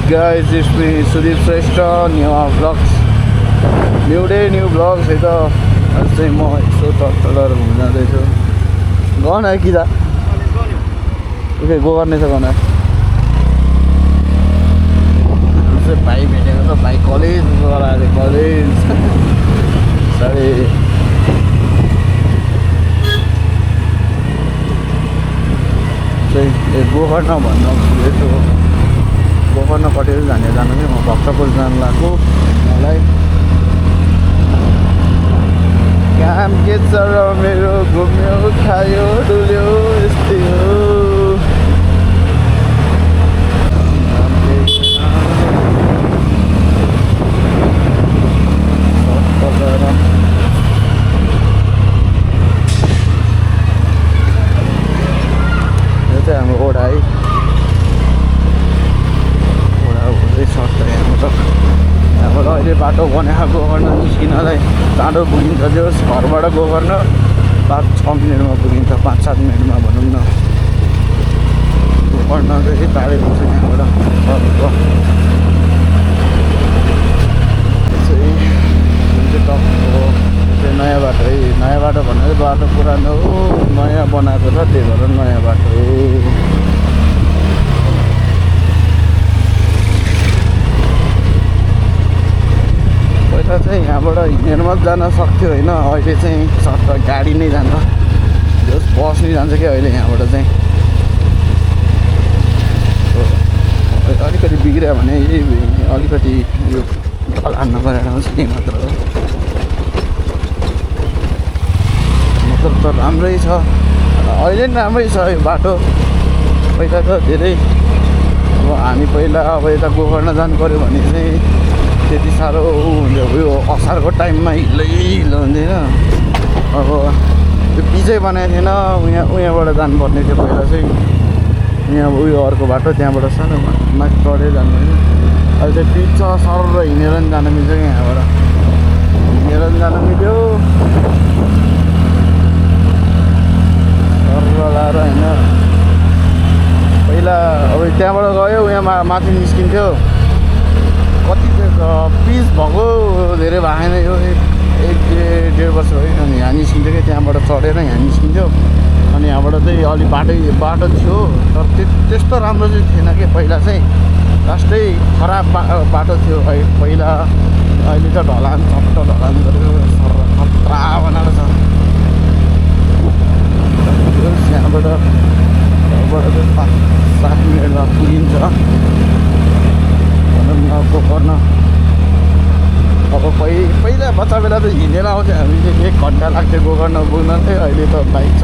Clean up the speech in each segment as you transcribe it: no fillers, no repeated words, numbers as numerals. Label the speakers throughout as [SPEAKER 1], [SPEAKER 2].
[SPEAKER 1] guys, it's me Sudeep Shrestha, new vlogs, new day, new vlogs. है त आज चाहिँ म यसो तल घुम्न जाँदैछु। गन है कि दा ओके गो गर्ने छ गन चाहिँ भाइ भेटेको त भाइ कलेज गराएर कलेज साढे चाहिँ गोकर्ण भन्न यसो गोकर्ण कटेर जाने जानु कि म भक्तपुर जानु लाग्यो मलाई काम के छ र मेरो घुम्यो खायो डुल्यो यस्तै हो। यो चाहिँ हाम्रो ओडा है, ओडा हुँदैछ यहाँबाट अहिले बाटो बनाएको गोकर्ण निस्किनलाई टाढो पुगिन्छ। त्यो घरबाट गोकर्ण 5-6 मिनटमा पुगिन्छ, 5-7 मिनटमा भनौँ न। गोकर्ण चाहिँ टाढै हुन्छ यहाँबाट घरको। चाहिँ जुन चाहिँ टप हो चाहिँ नयाँ बाटो है, नयाँ बाटो भन्नाले बाटो पुरानो हो, नयाँ बनाएको छ त्यही भएर नयाँ बाटो हो। पहिला चाहिँ यहाँबाट हिँडेर मात्र जान सक्थ्यो होइन, अहिले चाहिँ सर्ट गाडी नै जान्छ, जस बस नै जान्छ कि अहिले यहाँबाट चाहिँ। अलिकति बिग्रियो भने अलिकति यो ढलान नगरेर आउँछ त्यही मात्र हो। मतलब त राम्रै छ, अहिले पनि राम्रै छ यो बाटो। पहिला त धेरै अब हामी पहिला अब यता गोकर्ण जानु पऱ्यो भने चाहिँ त्यति साह्रो हुन्थ्यो, उयो असारको टाइममा हिलो हुन्थेन। अब त्यो पिचै बनाएको थिएन, उहाँबाट जानुपर्ने थियो पहिला चाहिँ। यहाँ उयो अर्को बाटो त्यहाँबाट सानो माथि चढेर जानु होइन, अहिले चाहिँ पिच छ, सर हिँडेर पनि जानु मिल्छ कि यहाँबाट हिँडेर पनि जानु मिल्यो सर लाएर होइन। पहिला अब त्यहाँबाट गयो यहाँ माथि निस्किन्थ्यो, कति पिच भएको धेरै भएन यो 1-1.5 वर्ष भयो। अनि यहाँ निस्किन्थ्यो कि त्यहाँबाट चढेर यहाँ निस्किन्थ्यो। अनि यहाँबाट चाहिँ अलिक बाटो थियो, तर त्यस्तो राम्रो चाहिँ थिएन कि पहिला चाहिँ, लास्टै खराब बाटो थियो पहिला। अहिले त ढलान चट्ट ढलान गरेर खतरा बनाएको छ। यहाँबाट चाहिँ 5-7 मिनटमा पुगिन्छ भनौँ न गोकर्ण। अब पहिला बच्चा बेला त हिँडेर आउँथ्यो हामी चाहिँ, 1 घन्टा लाग्थ्यो गोकर्ण पुग्न चाहिँ। अहिले त बाइक छ,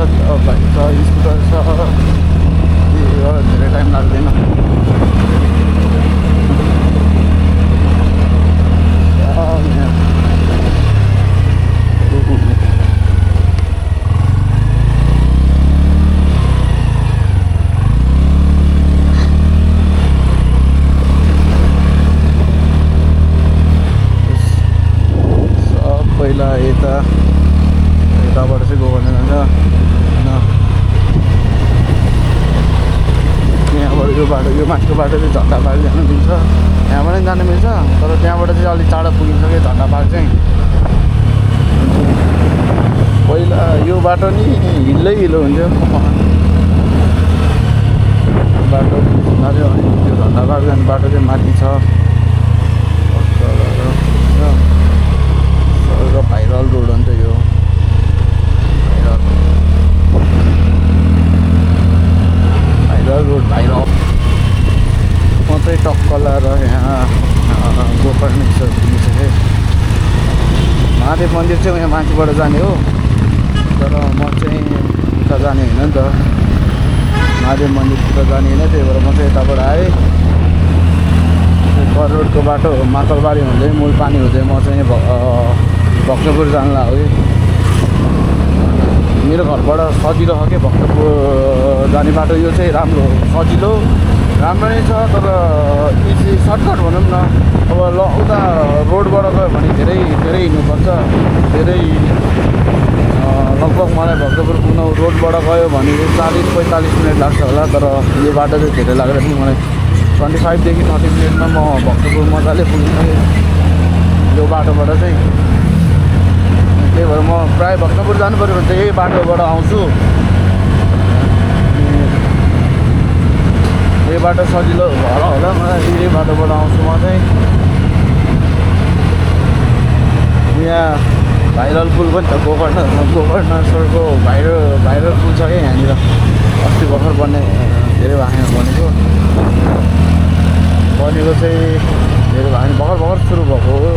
[SPEAKER 1] स्कुटर छ, धेरै टाइम लाग्दैन। पहिला यताबाट चाहिँ गोकर्ण जान्छ होइन। यहाँबाट यो बाटो, यो माथिको बाटो चाहिँ झन्डाबाग जानु मिल्छ, यहाँबाट पनि जानु मिल्छ, तर त्यहाँबाट चाहिँ अलिक टाढो पुगिन्छ कि झन्डाबाग चाहिँ। पहिला यो बाटो नि हिलो हुन्थ्यो, बाटो नऱ्यो भने त्यो झन्डाबाग जाने बाटो चाहिँ माथि छ। भाइरल रोड अन्त यो भाइरल रोड म चाहिँ टक्क लाएर यहाँ गोकर्ण पुगिसकेँ। महादेव मन्दिर चाहिँ यहाँ माथिबाट जाने हो, तर म चाहिँ उता जाने होइन नि त, महादेव मन्दिरतिर जाने होइन, त्यही भएर म चाहिँ यताबाट आएँ। कर रोडको बाटो माकलबारी हुँदै मूलपानी हुँदै म चाहिँ भक्तपुर जानु लाग्यो। मेरो घरबाट सजिलो छ कि भक्तपुर जाने बाटो यो चाहिँ राम्रो सजिलो राम्रो नै छ, तर इजी सर्टकट भनौँ न। अब उता रोडबाट गयो भने धेरै हिँड्नुपर्छ, धेरै लगभग मलाई भक्तपुर पुग्न रोडबाट गयो भने 40-45 मिनट लाग्छ होला, तर यो बाटो चाहिँ धेरै लाग्दैन मलाई। 25देखि 30 मिनटमा म भक्तपुर मजाले पुग्ने यो बाटोबाट चाहिँ। त्यही भएर म प्रायः भक्तपुर जानु पऱ्यो भने चाहिँ यही बाटोबाट आउँछु। यही बाटो सजिलो होला मलाई, यही बाटोबाट आउँछु म चाहिँ। यहाँ भाइरल पुल पनि छ, गोकर्णेश्वरको भाइरल पुल छ क्या यहाँनिर। अस्ति भर्खर धेरै भाइमा बनेको चाहिँ धेरै भाइ भर्खर सुरु भएको हो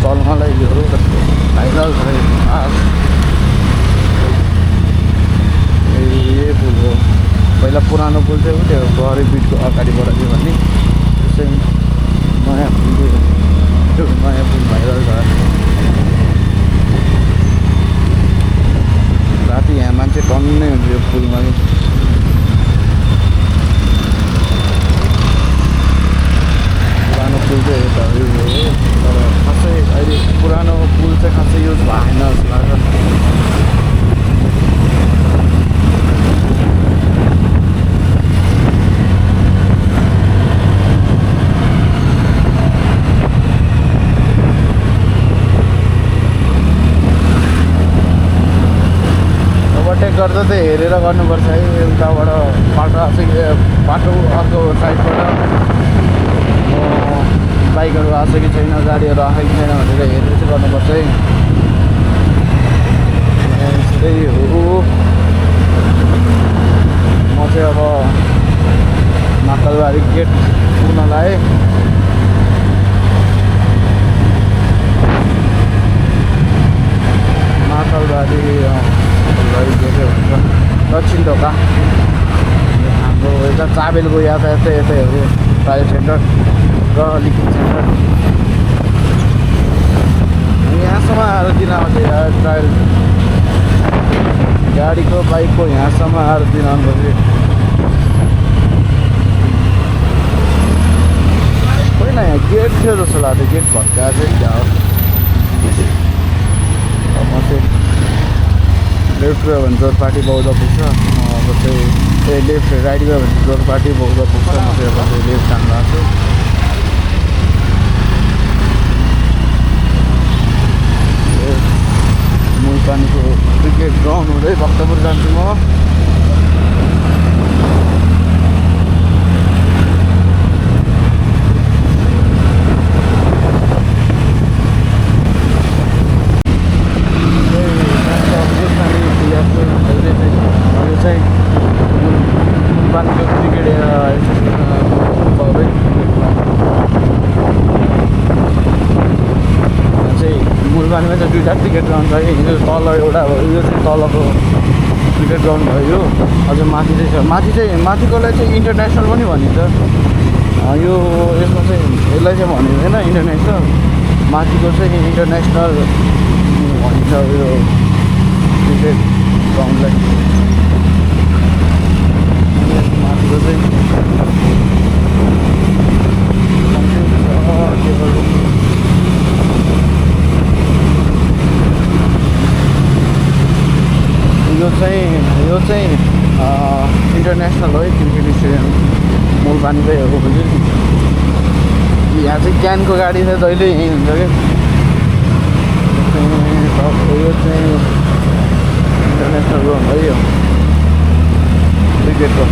[SPEAKER 1] चल्नलाई। योहरू भाइरल छ यही पुल हो। पहिला पुरानो पुल चाहिँ त्यो गरे बिटको अगाडिबाट थियो भने चाहिँ नयाँ पुल भाइरल छ। राति यहाँ मान्छे टन्नै हुन्छ यो पुलमा। पुरानो पुल चाहिँ यता उयो हो, तर खासै अहिले पुरानो पुल चाहिँ खासै युज भएन जस्तो लाग्छ। ओभरटेक गर्दा चाहिँ हेरेर गर्नुपर्छ है। उताबाट बाटो अर्को साइडबाट बाइकहरू आएको कि छैन, गाडीहरू आएको कि छैन भनेर हेरेर चाहिँ गर्नुपर्छ है। त्यही हो। म चाहिँ अब महाकालबारी गेट पुग्नलाई महाकालबारी गेटै भन्छ, दक्षिण ढोका। हाम्रो यता चाबेलको यातायात चाहिँ यतै हो, ट्रायल सेन्टर र लिक्विड सेन्टर। यहाँसम्म आएर दिन आउँछ यार, ट्रायल गाडीको बाइकको यहाँसम्म आएर दिन आउनुपर्छ। होइन यहाँ गेट थियो जस्तो लाग्थ्यो, गेट भत्काएर चाहिँ क्या हो। म चाहिँ लेफ्ट गयो भने जोरपाटी बौद्ध पुग्छ, अब चाहिँ लेफ्ट राइट गयो भने जोरपाटी बौद्ध पुग्छ। म चाहिँ अब लेफ्ट जानु भएको छु। मुलपानीको क्रिकेट ग्राउन्ड हुँदै भक्तपुर जान्छु म। मुलबानीमा चाहिँ दुईवटा क्रिकेट ग्राउन्ड छ कि, यो तल एउटा हो, यो चाहिँ तलको क्रिकेट ग्राउन्ड भयो। अझ माथि चाहिँ छ, माथिकोलाई चाहिँ इन्टरनेसनल पनि भनिन्छ। यो यसमा चाहिँ यसलाई चाहिँ भनिँदैन इन्टरनेसनल, माथिको चाहिँ इन्टरनेसनल भनिन्छ यो क्रिकेट ग्राउन्डलाई। माथिको चाहिँ यो चाहिँ इन्टरनेसनल हो क्रिकेट स्टेडियम मुलपानीकै हो। यहाँ चाहिँ क्यानको गाडी चाहिँ जहिले यहीँ हुन्छ क्या। यो चाहिँ इन्टरनेसनल ग्राउन्ड हो यो क्रिकेटको।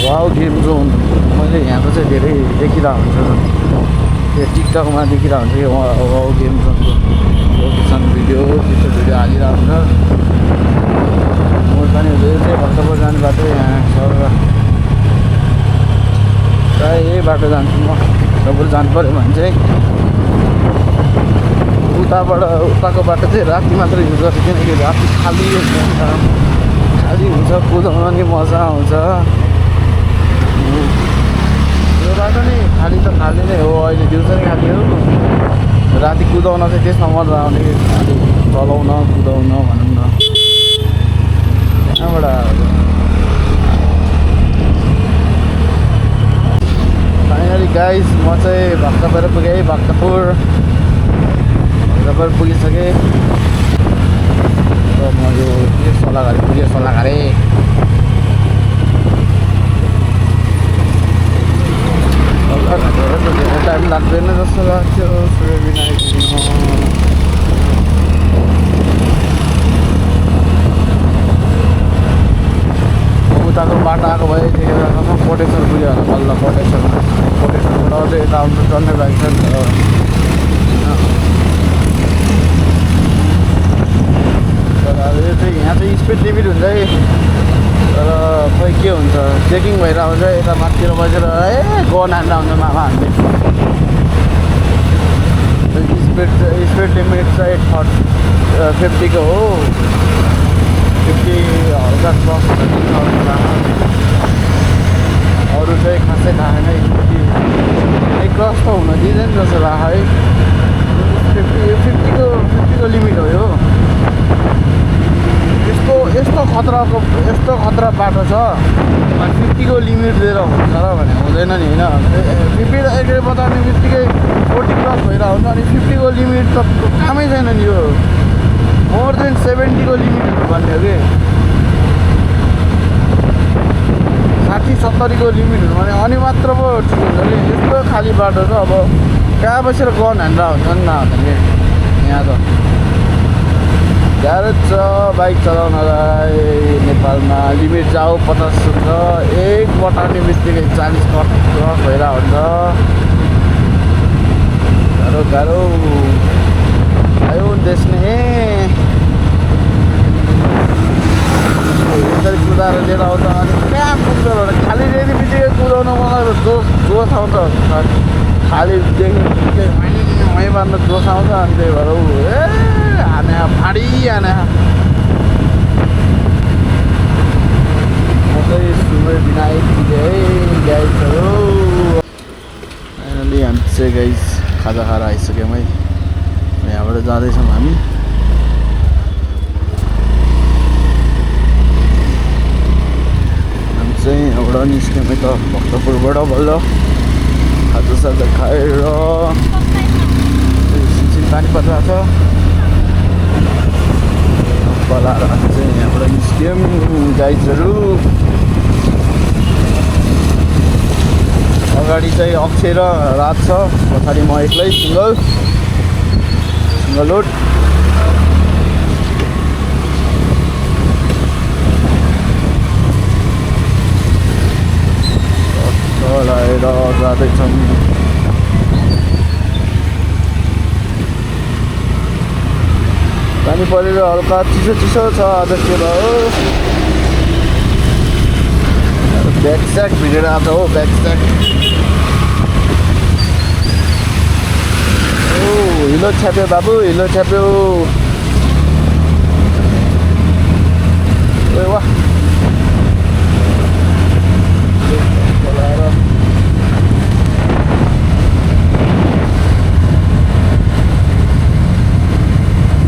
[SPEAKER 1] वाउ गेम जोन मैले यहाँको चाहिँ धेरै देखिरहेको हुन्छ, त्यो टिकटकमा देखिरहेको हुन्छ कि वाउ गेम जोनको लोकेसन भिडियो त्यस्तो भिडियो हालिरहेको हुन्छ। म पनि चाहिँ भक्तपुर जाने बाटो यहाँ सर प्रायः यही बाटो जान्छु म। भक्तपुर जानु पऱ्यो भने चाहिँ उताको बाटो चाहिँ राति मात्र युज गर्छ, किनकि राति खाली हुन्छ, कुदाउन नि मजा आउँछ। यो बाटो नै खाली त खाली नै हो, अहिले दिउँसो नै खाली हो। राति कुदाउन चाहिँ त्यसमा मजा आउने, खाली चलाउन कुदाउन भनौँ न। त्यहाँबाट फाइनली गाइस म चाहिँ भक्तपुर पुगेँ भक्तपुर पुगिसकेँ र म यो सोलाघारी पुगेँ सोलाघारी धेरै टाइम लाग्दैन जस्तो लाग्थ्यो सूर्य विनायक उताको बाटो आएको भए त्यतिखेर कोटेश्वर पुग्यो होला बल्ल कोटेश्वरबाट अझै यता आउनु चल्ने बाइक छ नि त तर अब यो चाहिँ यहाँ चाहिँ स्पिड लिमिट हुन्छ है तर खोइ के हुन्छ चेकिङ भइरहेको हुन्छ यता माथितिर बसेर गन हान्दा हुन्छ मामा हामीले स्पिड लिमिट चाहिँ 50 को हो 50 हल्का क्रस अरू चाहिँ खासै थाहा छैन क्रस त हुन दिँदैन जस्तो लाग्छ है 50 को लिमिट हो यो यस्तो खतरा बाटो छ 50 को लिमिट दिएर हुन्छ र भने हुँदैन नि होइन 50 एकले बताउने बित्तिकै 40 क्रस भइरहेको हुन्छ अनि 50 को लिमिट त कामै छैन नि यो मोर देन 70 को लिमिट भन्ने हो कि 60-70 को लिमिट हुनु भने अनि मात्र पो ठिक हुन्छ कि यस्तो खाली बाटो छ अब कहाँ बसेर गन हान्दा हुन्छ नि नभने यहाँ त गाह्रो छ बाइक चलाउनलाई नेपालमा लिमिट जाऊ 50 हुन्छ एक बटाउने बित्तिकै 40 क्रस भइरहेको हुन्छ गाह्रो आयो देश में यसरी कुदाएर लिएर आउँछ अनि कहाँ पुग्छ भने खाली रेडी बित्तिकै कुदाउन मलाई जोस आउँछ खाली देख्ने मै बाँध्न जोस आउँछ अनि त्यही भएर हाने फाडी हाने म चाहिँ सूर्य विनायक पुगेँ है गाइसहरू फाइनली हामी चाहिँ गाइस खाजा खाएर आइसक्यौँ है यहाँबाट जाँदैछौँ हामी चाहिँ यहाँबाट निस्क्यौँ है त भक्तपुरबाट बल्ल खाजासाजा खाएर सिमसिम पानी परिरहेको छ बलाएर चाहिँ यहाँबाट निस्क्यौँ गाइजहरू अगाडि चाहिँ अक्षय र रात छ पछाडि म एक्लै सिङ्गल लोड चलाएर जाँदैछौँ पानी परेर हल्का चिसो छ आज के भयो ब्याक स्याक भिडेर आएको हो ब्याक स्याक हिलो छ्याप्यो बाबु हिलो छ्याप्यो वाह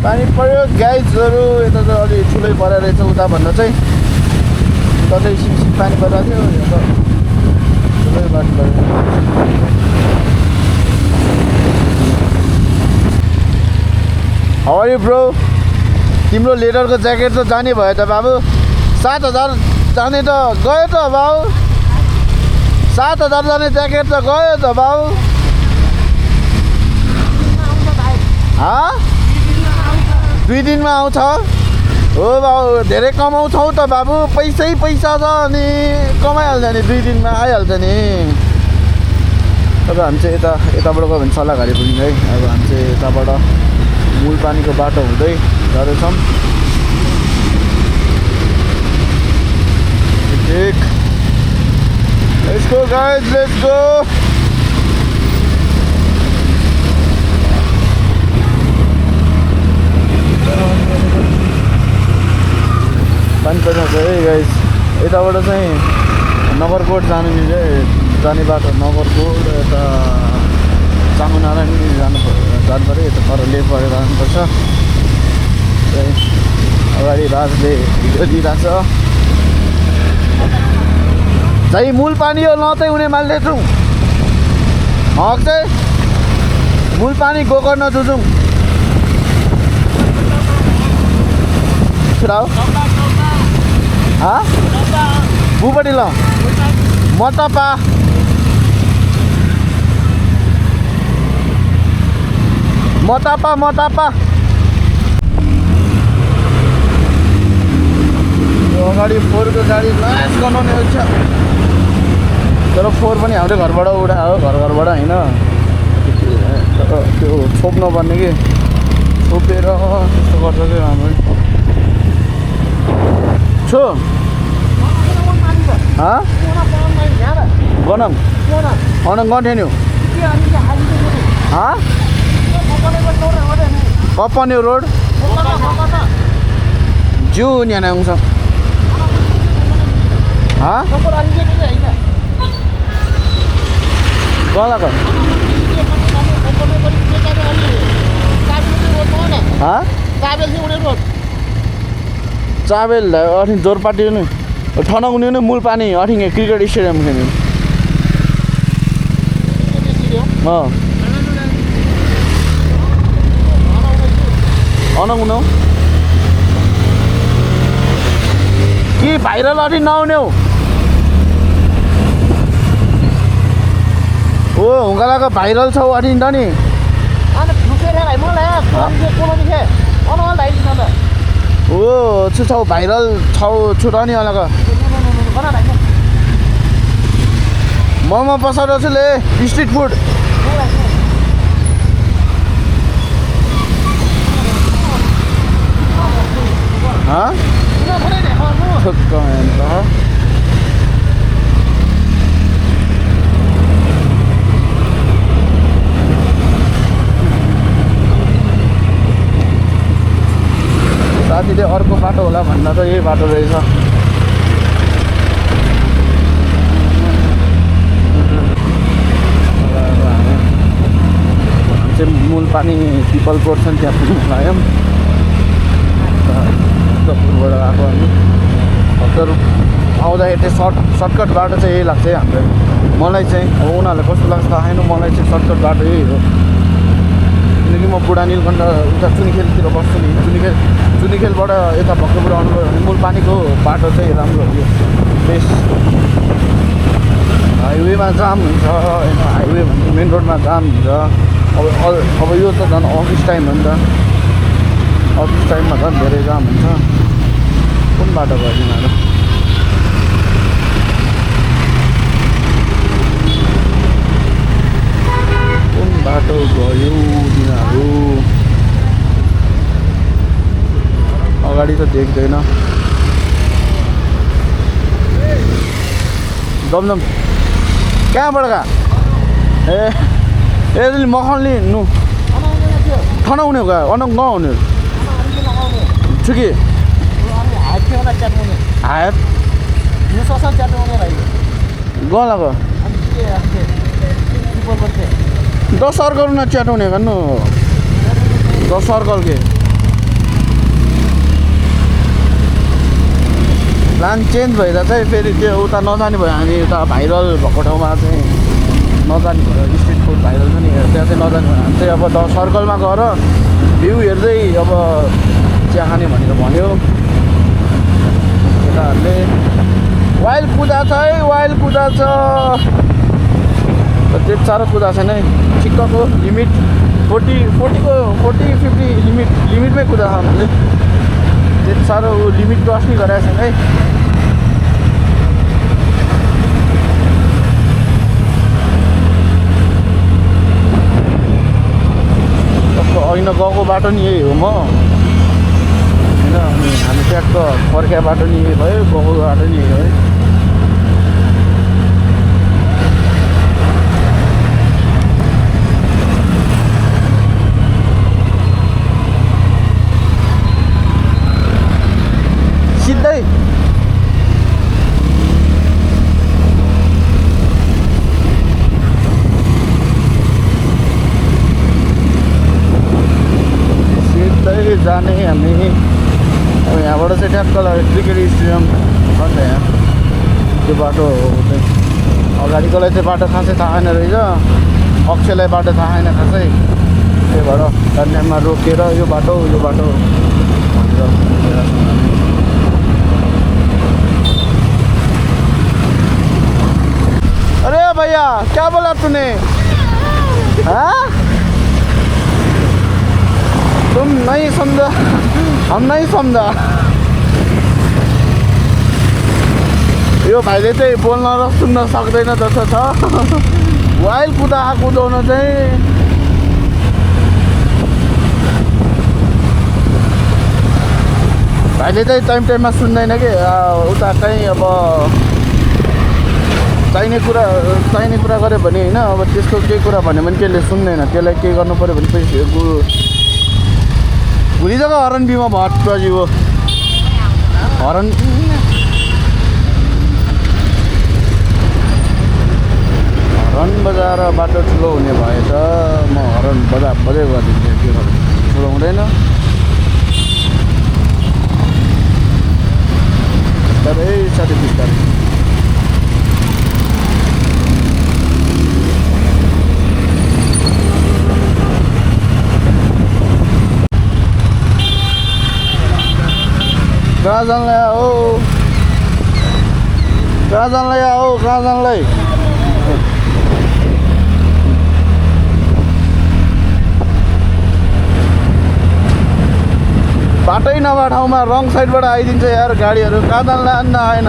[SPEAKER 1] पानी पर्यो गाइजहरू यता त अलि ठुलै परेर रहेछ उता भन्दा चाहिँ उता चाहिँ सिमसिम पानी परिरहेको थियो यो त ठुलै पानी पऱ्यो हाउ आर यु ब्रो तिम्रो लेदरको ज्याकेट त जाने भयो त बाबु 7000 जाने त गयो त बाबु 7000 जाने ज्याकेट त गयो त बाबु दुई दिनमा आउँछ हो बाबु धेरै कमाउँछौ त बाबु पैसै पैसा छ अनि कमाइहाल्छ नि 2 दिनमा आइहाल्छ नि अब हामी चाहिँ यताबाट गयो भने सल्लाहघारी पुग्यौँ है अब हामी चाहिँ यताबाट मूल पानीको बाटो हुँदै जाँदैछौँ ठिक let's go guys let's go पानी परिरहेको छ है गाइज यताबाट चाहिँ नगरकोट जाने बाटो नगरकोट यता चामुनारायण जानु पऱ्यो यता पर लेप भएर जानुपर्छ अगाडि राजले भिडियो दिइरहेको छ चाहिँ मूल पानी हो न चाहिँ उनी माल्दैछौँ चाहिँ मूलपानी गोकर्ण जुजुङ छिराउ बुपट्टि ल मतपा अगाडि 4 को गाडी लास गनाउने हुन्छ तर 4 पनि हाम्रो घरबाट उडायो घरबाट होइन त्यो छोप्नु पर्ने कि छोपेर त्यस्तो गर्छ कि हाम्रो छो गनम अनङ गन्थ्यो नि कपन्यु रोड जू यहाँ आउँछ गलाको चाबेल अठिङ जोरपाटी नि ठनाउने नि मूलपानी अठिङ क्रिकेट स्टेडियम खेल्ने अनौँ कि भाइरल अठि नआउने हो हुँगालाको भाइरल छ अठिन त नि छौ भाइरल छौ छुट नि अलग मोमो पसलो छु ले स्ट्रिट फूड साथीले अर्को बाटो होला भन्दा त यही बाटो रहेछ चाहिँ मूलपानी पिपल पर्छ त्यहाँ पुग्नु लाग्यौँ कपुरबाट आएको हामी हतार आउँदाखेरि चाहिँ सर्टकट बाटो चाहिँ यही लाग्छ है हाम्रो मलाई चाहिँ अब उनीहरूलाई कस्तो लाग्छ थाहा छैन मलाई चाहिँ सर्टकट बाटो यही हो किनकि म बुढा नीलकण्ठ उता चुनिखेलतिर बस्छु नि चुनिखेलबाट यता भक्कपुर आउनुभयो भने मूलपानीको बाटो चाहिँ राम्रो हो यो बेस्ट हाइवेमा जाम हुन्छ होइन हाइवे भन्दा मेन रोडमा जाम हुन्छ अब यो त झन् अफिस टाइम हो नि त अफिस टाइममा झन् धेरै जाम हुन्छ कुन बाटो भयो तिनीहरू कुन बाटो गयो तिनीहरू अगाडि त देख्दैन दमदम कहाँबाट गएको ए मखनले नु ठनाउने हो गयो अनङ नआउने छु कि हात गलाको 10 सर्कल न च्याटाउने गर्नु 10 सर्कल के प्लान चेन्ज भएर चाहिँ फेरि त्यो उता नजाने भयो हामी उता भाइरल भएको ठाउँमा चाहिँ नजाने भयो स्ट्रिट फुड भाइरल छ नि त्यहाँ चाहिँ नजाने भयो हामी चाहिँ अब 10 सर्कलमा गएर भ्यू हेर्दै अब चिया खाने भनेर भन्यो केटाहरूले वाइल्ड कुदा छ है वाइल्ड कुदा छ त्यति साह्रो कुदा छैन है ठिक्कको लिमिट 40-50 लिमिटमै कुदा छ हामीले त्यति साह्रो लिमिट क्रस नि गरेको छैन है होइन गएको बाटो नि यही हो म होइन अनि हामी ट्याक्क फर्किया बाटो नि यही भयो गएको बाटो नि यही हो है सिधै जाने हामी अब यहाँबाट चाहिँ ट्याक्क क्रिकेट स्टेडियम छ नि यहाँ त्यो बाटो चाहिँ अगाडिकोलाई चाहिँ बाटो खासै थाहा छैन रहेछ अक्षयलाई बाटो थाहा छैन खासै, त्यही भएर कन्याममा रोकेर यो बाटो भनेर अरे भैया क्या बोला तूने? हाँ? तुम नहीं समझा, हम नहीं समझा। यो भाइले चाहिँ बोल्न र सुन्न सक्दैन जस्तो छ। वाइल कुदाउन चाहिँ भाइले चाहिँ टाइममा सुन्दैन कि उता कहीँ अब चाहिने कुरा गऱ्यो भने होइन, अब त्यसको केही कुरा भन्यो भने त्यसले सुन्दैन। त्यसलाई के गर्नु पऱ्यो भने भोलि जग्गा हरन बिमा भट बजियो हरन बजाएर बाटो ठुलो हुने भए त म हरन बजा गरिदिन्थेँ। के गर्नु, ठुलो हुँदैन। बिस्तारै साथै बिस्तारै कहाँ जानलाई हो, कहाँ जानलाई बाटै नभए ठाउँमा रङ साइडबाट आइदिन्छ यार गाडीहरू। कहाँ जानलाई अन्ना आएन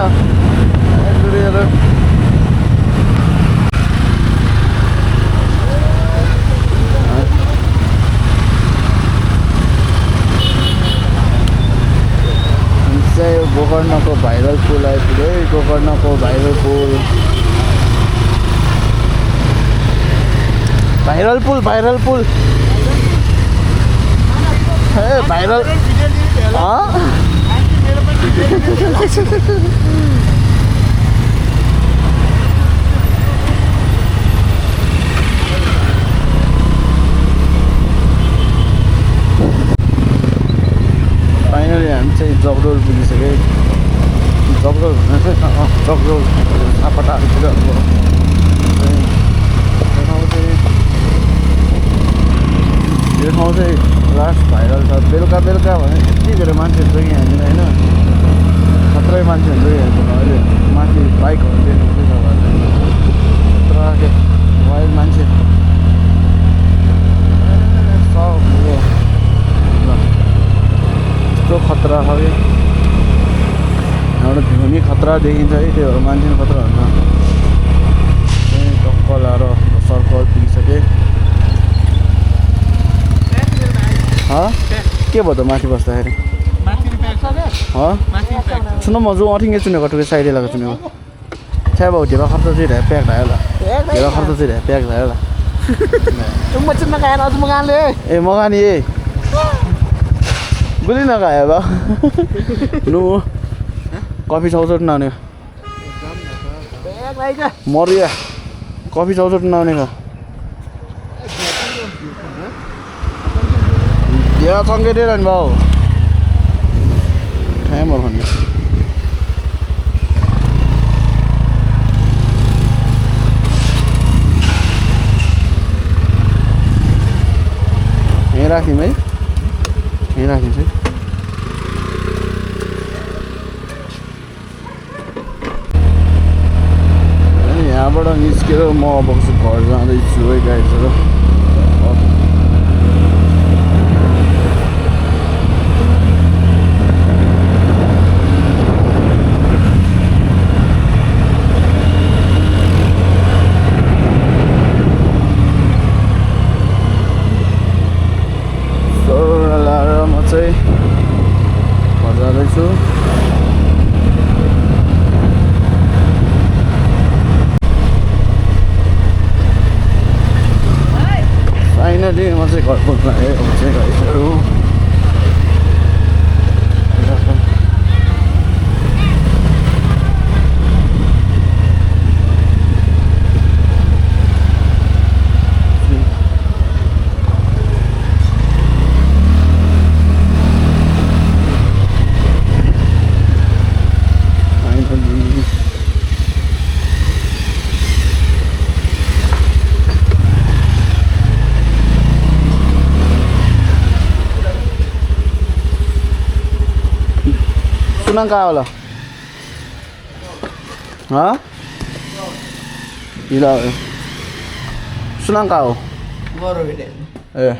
[SPEAKER 1] गोकर्णको भाइरल पुल आइपुग्यो है। गोकर्णको भाइरल पुल ए भाइरल फाइनली हामी चाहिँ जगडोल पुगिसक्यो। जगडोल सापटाहरूतिर यो ठाउँ चाहिँ लास्ट भाइरल छ। बेलुका भने यति धेरै मान्छे हुन्छ कि यहाँनिर होइन, खत्रै मान्छे हुन्छ कि यहाँनिर। अहिले माथि बाइकहरू देख्नु छ खतरा वाइल्ड मान्छे सब यस्तो खतरा छ कि यहाँबाट भ्यू नि खतरा देखिन्छ है। त्यो मान्छे खतरा हुन्छ। टक्क लाएर सर्कल पुगिसकेँ। के भयो त माथि बस्दाखेरि? सुन म जो अठिङ्गे चुनेको टुके साइड लगाएको चुनेको छ्या भाउ ढेवा खर्च चाहिँ प्याक भयो होला। ढेवा खर्च चाहिँ प्याक भयो होला। ए मगानी ए गुली नखायो बा लु कफी 64 नआउने मरिया कफी 64 नआउने का या सँगै दिएर नि भाउ खाएँ म भन्ने यहीँ राख्यौँ है, यहीँ राखिन्छ है। यहाँबाट निस्केर म अब घर जाँदैछु है गाइजहरू। फाइनली म चाहिँ घर पुग्न आएँ। अब चाहिँ गाइजहरू सुनाङ कहाँ होला हिला सुनाङ कहाँ हो ए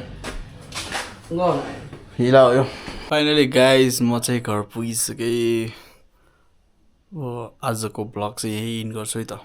[SPEAKER 1] हिला हो यो फाइनली गाइज म चाहिँ घर पुगिसकेँ आजको ब्लग चाहिँ यही इन गर्छु है त